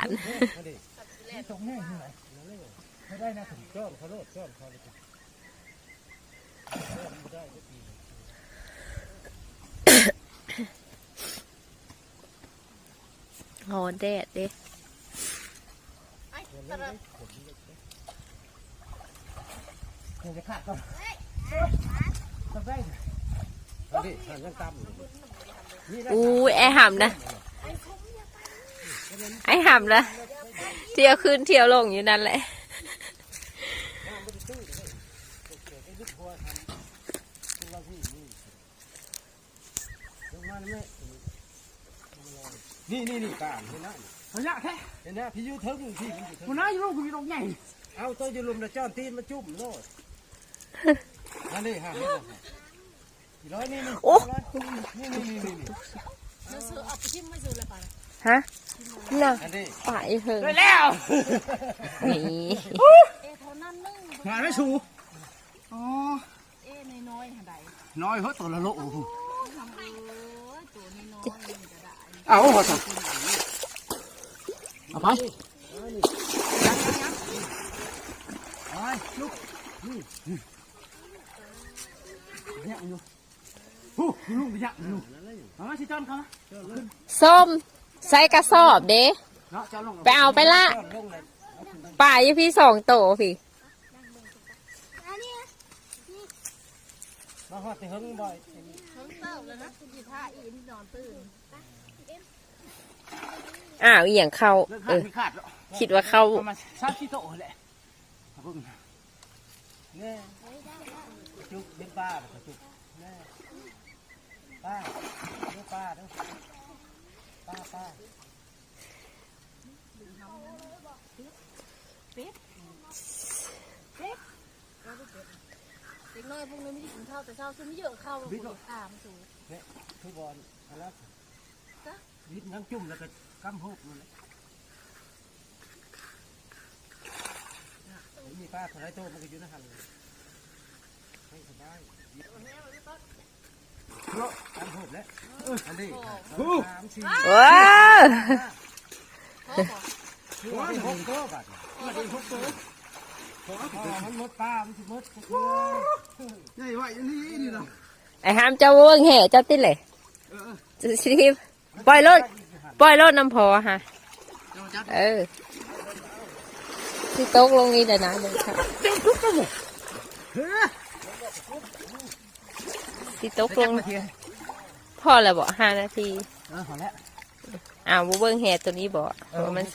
ນ. ຮ້ອນແດດເດ້. ເອົາດິ ຫານຍັງຕຳຢູ່. ອູ້ຍ ອ້າຍຫຳນະ ອ້າຍຫຳນະ ທ່ຽວຂຶ້ນທ່ຽວລົງຢູ່ນັ້ນແຫຼະ. ນີ້ໆໆ ປາ ເຫັນນະ ເຫັນນະ ພີ່ຢູ່ເທິງ ພີ່ມັນຢູ່ເທິງ ຫົວໜ້າຢູ່ລຸ່ມ ມີດອກໃຫຍ່. ເອົາ ໂຕຢູ່ລຸ່ມນະ ຈ້ອນຕີນມາຈຸ້ມໂລດ. ອັນນີ້ຫາ ເຫັນບໍ່ ອີຮ້ອຍນີ້ ນີ້ ໂອ້ ນີ້ ນີ້ ນີ້ ນີ້ ນີ້ ເອົາໄປຖິ້ມໄວ້ຢູ່ລະປານະ. ຮະ ນະ ອັນນີ້ ປາອີເຫິງ ໄດ້ແລ້ວ ນີ້ ເອ ເທົ່ານັ້ນໜຶ່ງ ຫາໄດ້ສູ. ອໍ ເອ ນ້ອຍໆ ຫັ້ນໃດ ນ້ອຍເຮີ້ ໂຕລະໂລ. ໂອ້ ໂຕນ້ອຍໆ ນີ້ກະໄດ້ ເອົາ ເອົາໄປ ເອົາໄປ ລຸກ ນີ້ ນີ້ ຍັງຢູ່. ຜູ້ລຸງໄປຍັກຢູ່ ເອົາມາຊິຈອນເຂົ້າມາ ສົ້ມ ໃສ່ກະສອບເດ້ ເນາະ ເຈົ້າລົງ ໄປເອົາໄປລະ ປາຢູ່ພີ້ສອງໂຕພີ້. ມາຮອດແຕ່ເຫິງບໍ່? ເຫິງເຕີບແລ້ວນະ ຊິຖ້າອີ່ນອນຕື່ນ. ອ້າວ ອີ່ຫຍັງເຂົ້າ ເອີ ຄິດວ່າເຂົ້າ ປະມານສາມສີ່ໂຕແຫຼະ. ເບິ່ງ ແນ່ ຈຸກ ເຫັນປາບໍ່ ຈຸກ ແນ່ ປາ ເດີ ປາເດີ ປາ ປາ ເປັດ ເປັດ ເປັດ ເດັກນ້ອຍພວກນີ້ມີແຕ່ກິນເຂົ້າແຕ່ເຊົ້າ ຊຸມເຢີເຂົ້າ ຕາມສູ ແນ່ ຄືບໍ່ອັນນັ້ນ ວິດນ້ຳຈຸ້ມແລ້ວກໍກຳໂຮກນັ້ນແຫຼະ. ມີປາເທົ່າໃດໂຕມັນກໍຢູ່ໃນຫັ້ນ ໃຫ້ສະບາຍ ກຳໂຮກແຫຼະ. ອັນນີ້ ສາມ ສີ່ ໂອ້ ຄືວ່າໄດ້ຫົກໂຕບາດນີ້ ຄືວ່າໄດ້ຫົກໂຕ ເພາະວ່າມັນໝົດປາ ມັນຊິໝົດ ໃຫຍ່ໄວອີ່ຫຼີນີ້ນະ. ໄອ້ຫາມ ເຈົ້າບໍ່ເບິ່ງແຫເຈົ້າຕິເລີຍ ເອີ ຊິ ຊິ ປ່ອຍໂລດ ປ່ອຍໂລດນຳພໍ່ຫາ ເອີ ຊິຕົກລົງອີກແລ້ວນະ ເບິ່ງ ຊິຕົກລົງ. ພໍແລ້ວບໍ່ ຫ້ານາທີ? ເອີ ພໍແລ້ວ. ອ້າວ ບໍ່ເບິ່ງແຫໂຕນີ້ບໍ່ ເອີ ວ່າມັນຊິ